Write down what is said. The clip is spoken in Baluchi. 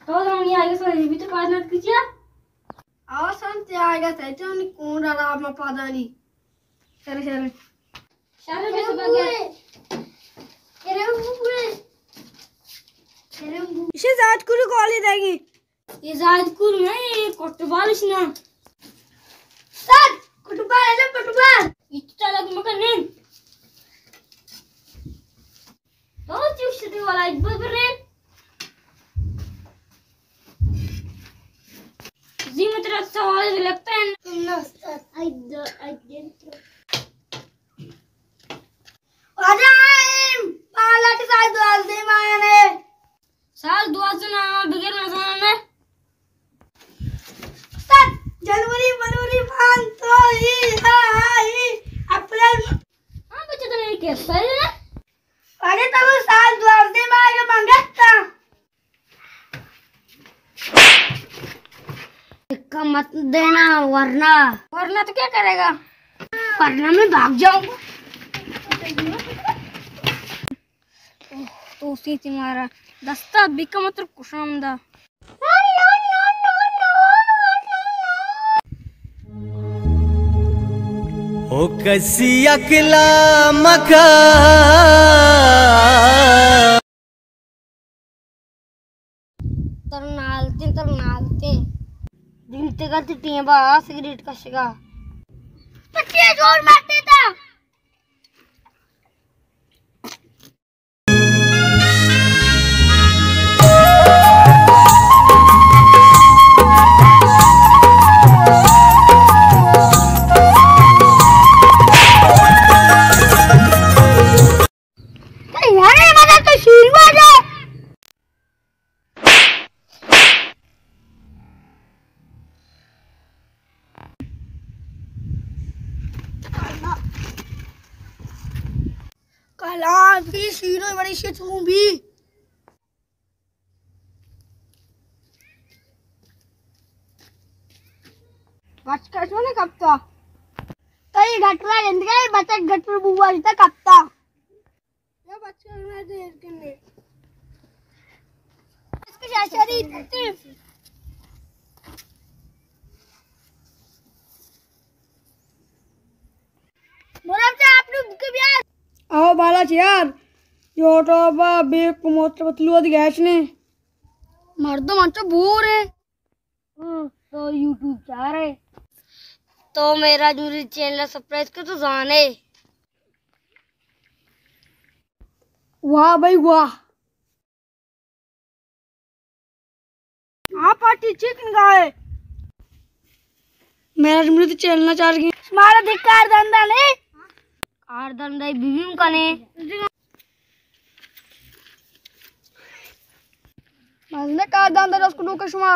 تو زمانی آگے سو یہ بھی تو پاس نہ کیجیے۔ آو سنتے آگے سیٹوں نی کون ڈرا ما پادانی۔ شر، شر۔ شر بس بگے۔ اسے زاد کور گولی دے گی۔ یہ زاد کور میں، یہ کٹبال اس نا۔ سر، کٹبال ہے نا، کٹبال۔ اتنا لگ مکن نہیں۔ تو چوش دے والا ایک بار برے۔ زی متر سوال لگتا ہے۔ نہ استاد، آئی دو، آئی دو۔ واجہ، پالا کے ساتھ دوازدہ مانے۔ سال دوازدہ نامہ بغیر نزانہ۔ استاد، جنوری، فروری، مارچ، تو، ہی، ہا، ہا، ہی، اپریل۔ ہاں بچہ، تو میری کیس پر ہے؟ ارے تو وہ سال دوازدہ ماہ کے منگتا۔ دھکا مت دینا، ورنہ۔ ورنہ تو کیا کرے گا؟ ورنہ میں بھاگ جاؤں گا۔ اوہ، تو اسی تمہارا دستا بکا متر کشام دا۔ او کسی اکلا مکا۔ تر نالتے، تر نالتے۔ دن تے گل تے ٹیم با سگریٹ کشگا۔ پچے جوڑ مارتے تا۔ یارے مدد تو شیر واجہ۔ کلا بھی شیرو بڑی شیت ہوں بھی۔ بچ کشو نے کپتا۔ تو یہ گٹرا گندگا، بچک گٹر بوا جتا کپتا۔ یا بچہ نہ دیر کنے۔ اس کو شاشری تھی۔ مراد صاحب، آپ لوگ کے بیار۔ آؤ بالا چیار۔ یوٹیوب بے کموتر پتلو دی گیش نے۔ مردم انچو بور ہے۔ ہاں، تو یوٹیوب چار ہے۔ تو میرا جوری چینل سبسکرائب کر تو زانے۔ واہ بھائی واہ۔ ہاں پارٹی چکن گائے۔ میرا جوری تو چینل نہ چار گی۔ ہمارا دھکار دھندا نہیں۔ کار دھندہ بی بی کنے۔ مزنے کار دھندہ اس کو لوگ شما۔